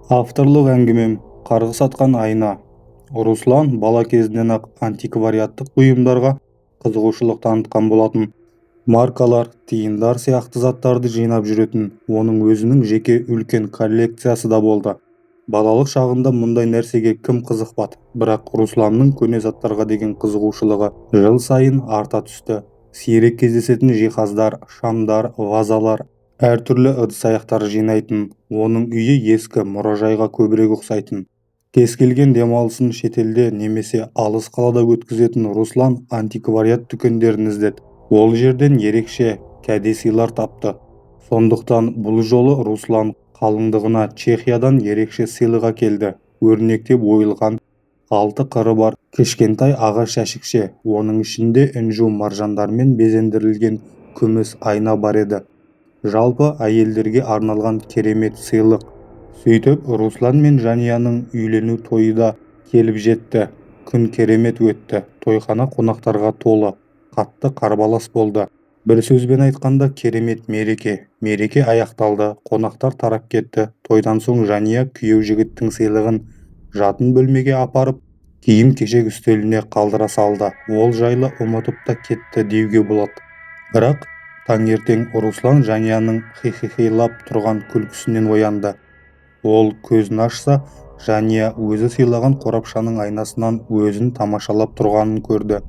Авторлық әңгімем: «Қарғыс атқан айна». Руслан бала кезінен-ақ антиквариаттық бұйымдарға қызығушылық танытқан болатын. Маркалар, тиындар сияқты заттарды жинап жүретін. Оның өзінің жеке үлкен коллекциясы да болды. Балалық шағында мұндай нәрсеге кім қызықпады? Бірақ Русланның көне заттарға деген қызығушылығы жыл сайын арта түсті. Сирек кездесетін жиһаздар, шамдар, вазалар, әртүрлі ыдыс-аяқтар жинайтын. Оның үйі ескі мұражайға көбірек ұқсайтын. Кез келген демалысын шетелде немесе алыс қалада өткізетін Руслан антиквариат дүкендерін іздеді. Ол жерден ерекше кәдесыйлар тапты. Сондықтан бұл жолы Руслан қалыңдығына Чехиядан ерекше сыйлық әкелді: өрнектеп ойылған алты қыры бар кішкентай ағаш жәшікше. Оның ішінде інжу-маржандармен безендірілген күміс айна бар еді. Жалпы, әйелдерге арналған керемет сыйлық. Сөйтіп, Руслан мен Жанияның үйлену тойы да келіп жетті. Күн керемет өтті. Тойхана қонақтарға толы, қатты қарбалас болды. Бір сөзбен айтқанда, керемет мереке. Мереке аяқталды, қонақтар тарап кетті. Тойдан соң Жания күйеу жігіттің сыйлығын жатын бөлмеге апарып, киім-кешек үстеліне қалдыра салды. Ол жайлы ұмытып та кетті деуге болады. Бірақ таңертең Руслан Жанияның хихихилап тұрған күлкісінен оянды. Ол көзін ашса, Жания өзі сыйлаған қорапшаның айнасынан өзін тамашалап тұрғанын көрді.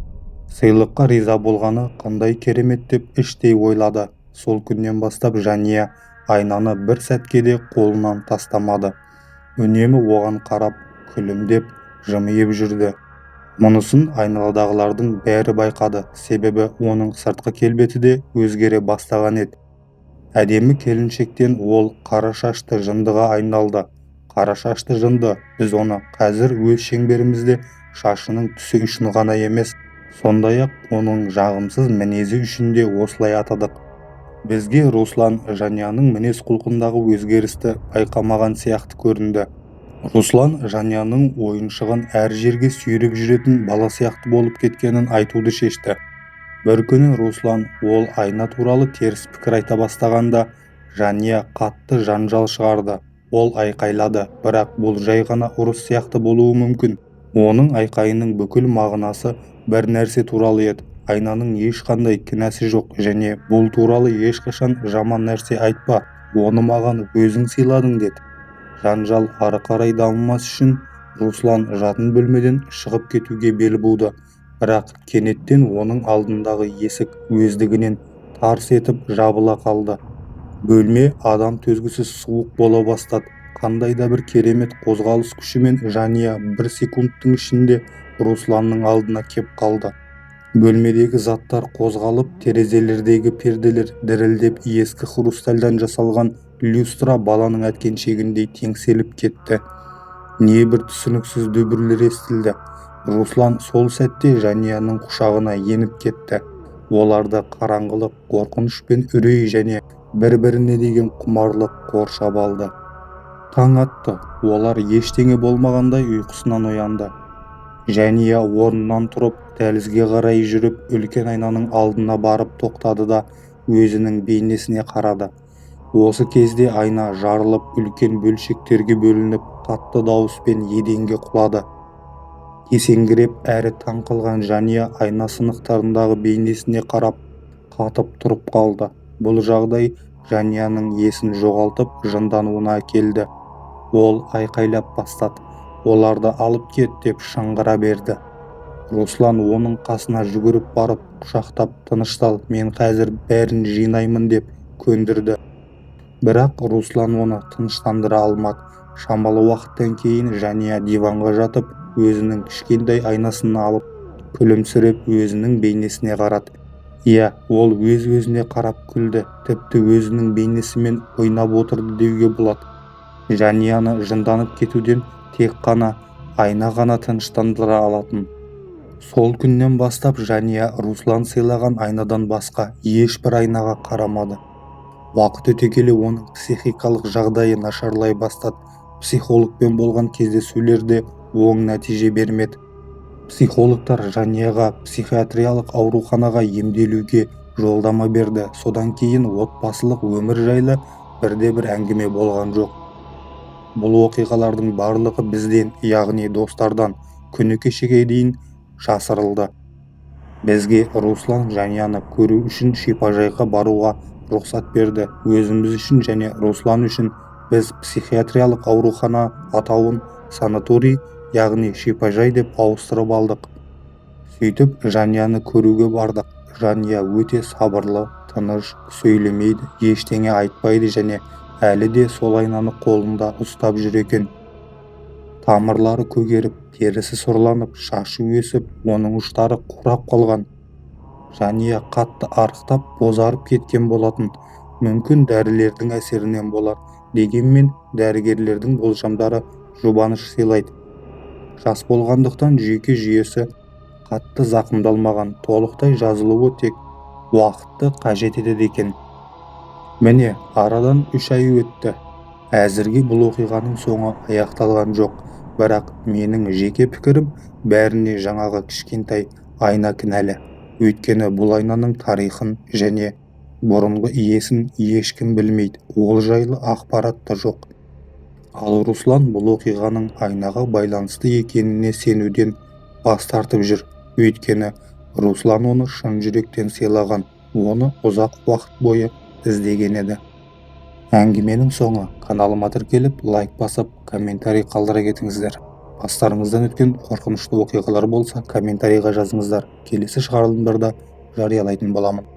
Сыйлыққа риза болғаны қандай керемет деп іштей ойлады. Сол күннен бастап Жания айнаны бір сәтке де қолынан тастамады. Үнемі оған қарап, күлімдеп, жымиып жүрді. Мұнысын айналадағылардың бәрі байқады, себебі оның сыртқы келбеті де өзгере бастаған еді. Әдемі келіншектен ол қара шашты жындыға айналды. Қара шашты жынды. Біз оны қазір өз шеңберімізде шашының түсі үшін ғана емес, сондай-ақ оның жағымсыз мінезі үшін де осылай атадық. Бізге Руслан Жанияның мінез-құлқындағы өзгерісті байқамаған сияқты көрінді. Руслан Жанияның ойыншығын әр жерге сүйреп жүретін бала сияқты болып кеткенін айтуды шешті. Бір күні Руслан ол айна туралы теріс пікір айта бастағанда, Жания қатты жанжал шығарды. Ол айқайлады, бірақ бұл жай ғана ұрыс сияқты болуы мүмкін. Оның айқайының бүкіл мағынасы бір нәрсе туралы еді: айнаның ешқандай кінәсі жоқ және бұл туралы ешқашан жаман нәрсе айтпа, оны маған өзің сыйладың деді. Жанжал ары қарай дамымас үшін Руслан жатын бөлмеден шығып кетуге бел буды. Бірақ кенеттен оның алдындағы есік өздігінен тарс етіп жабыла қалды. Бөлме адам төзгісіз суық бола бастады. Қандай да бір керемет қозғалыс күшімен Жания бір секундтың ішінде Русланның алдына кеп қалды. Бөлмедегі заттар қозғалып, терезелердегі перделер дірілдеп, ескі хрустальдан жасалған люстра баланың әткеншегіндей теңселіп кетті. Небір түсініксіз дүбірлер естілді. Руслан сол сәтте Жанияның құшағына еніп кетті. Оларды қараңғылық, қорқыныш пен үрей және бір-біріне деген құмарлық қоршап алды. Таң атты. Олар ештеңе болмағандай ұйқысынан оянды. Жания орнынан тұрып, дәлізге қарай жүріп, үлкен айнаның алдына барып тоқтады да, өзінің бейнесіне қарады. Осы кезде айна жарылып, үлкен бөлшектерге бөлініп, қатты дауыспен еденге құлады. Есеңгіреп әрі таң қалған Жания айна сынықтарындағы бейнесіне қарап қатып тұрып қалды. Бұл жағдай Жанияның есін жоғалтып, жындануына әкелді. Ол айқайлап бастады: «Оларды алып кет!» деп шыңғыра берді. Руслан оның қасына жүгіріп барып, құшақтап, «Тыныштал, мен қазір бәрін жинаймын», деп көндірді. Бірақ Руслан оны тыныштандыра алмады. Шамалы уақыттан кейін Жания диванға жатып, өзінің кішкентай айнасын алып, күлімсіреп өзінің бейнесіне қарады. Иә, ол өз-өзіне қарап күлді, тіпті өзінің бейнесімен ойнап отырды деуге болады. Жанияны жынданып кетуден тек қана айна ғана тыныштандыра алатын. Сол күннен бастап Жания Руслан сыйлаған айнадан басқа ешбір айнаға қарамады. Уақыт өте келе оның психикалық жағдайы нашарлай бастады. Психологпен болған кездесулер де оң нәтиже бермеді. Психологтар Жанияға психиатриялық ауруханаға емделуге жолдама берді. Содан кейін отбасылық өмір жайлы бірде-бір әңгіме болған жоқ. Бұл оқиғалардың барлығы бізден, яғни достардан, күні кешеге дейін жасырылды. Бізге Руслан Жанияны көру үшін шипажайға баруға рұқсат берді. Өзіміз үшін және Руслан үшін біз психиатриялық аурухана атауын санаторий, яғни шипажай деп ауыстырып алдық. Сөйтіп Жанияны көруге бардық. Жания өте сабырлы, тыныш, сөйлемейді, ештеңе айтпайды және әлі де сол айнаны қолында ұстап жүр екен. Тамырлары көгеріп, терісі сұрланып, шашы өсіп, оның ұштары қурап қалған. Жания қатты арықтап, бозарып кеткен болатын. Мүмкін дәрілердің әсерінен болар, дегенмен дәрігерлердің болжамдары жұбаныш сыйлайды. Жас болғандықтан жүйке жүйесі қатты зақымдалмаған, толықтай жазылуы тек уақытты қажет етеді екен. Міне, арадан 3 ай өтті. Әзірге бұл оқиғаның соңы аяқталған жоқ. Бірақ менің жеке пікірім, бәріне жаңағы кішкентай айна кінәлі. Өйткені бұл айнаның тарихын және бұрынғы иесін ешкім білмейді, ол жайлы ақпарат та жоқ. Ал Руслан бұл оқиғаның айнаға байланысты екеніне сенуден бас тартып жүр. Өйткені Руслан оны шын жүректен сыйлаған, оны ұзақ уақыт бойы іздеген еді. Әңгіменің соңы. Каналыма тіркеліп, лайк басып, комментарий қалдыра кетіңіздер. Бастарыңыздан өткен қорқынышты оқиғалар болса, комментарийға жазыңыздар. Келесі шығарылымдарда жариялайтын боламын.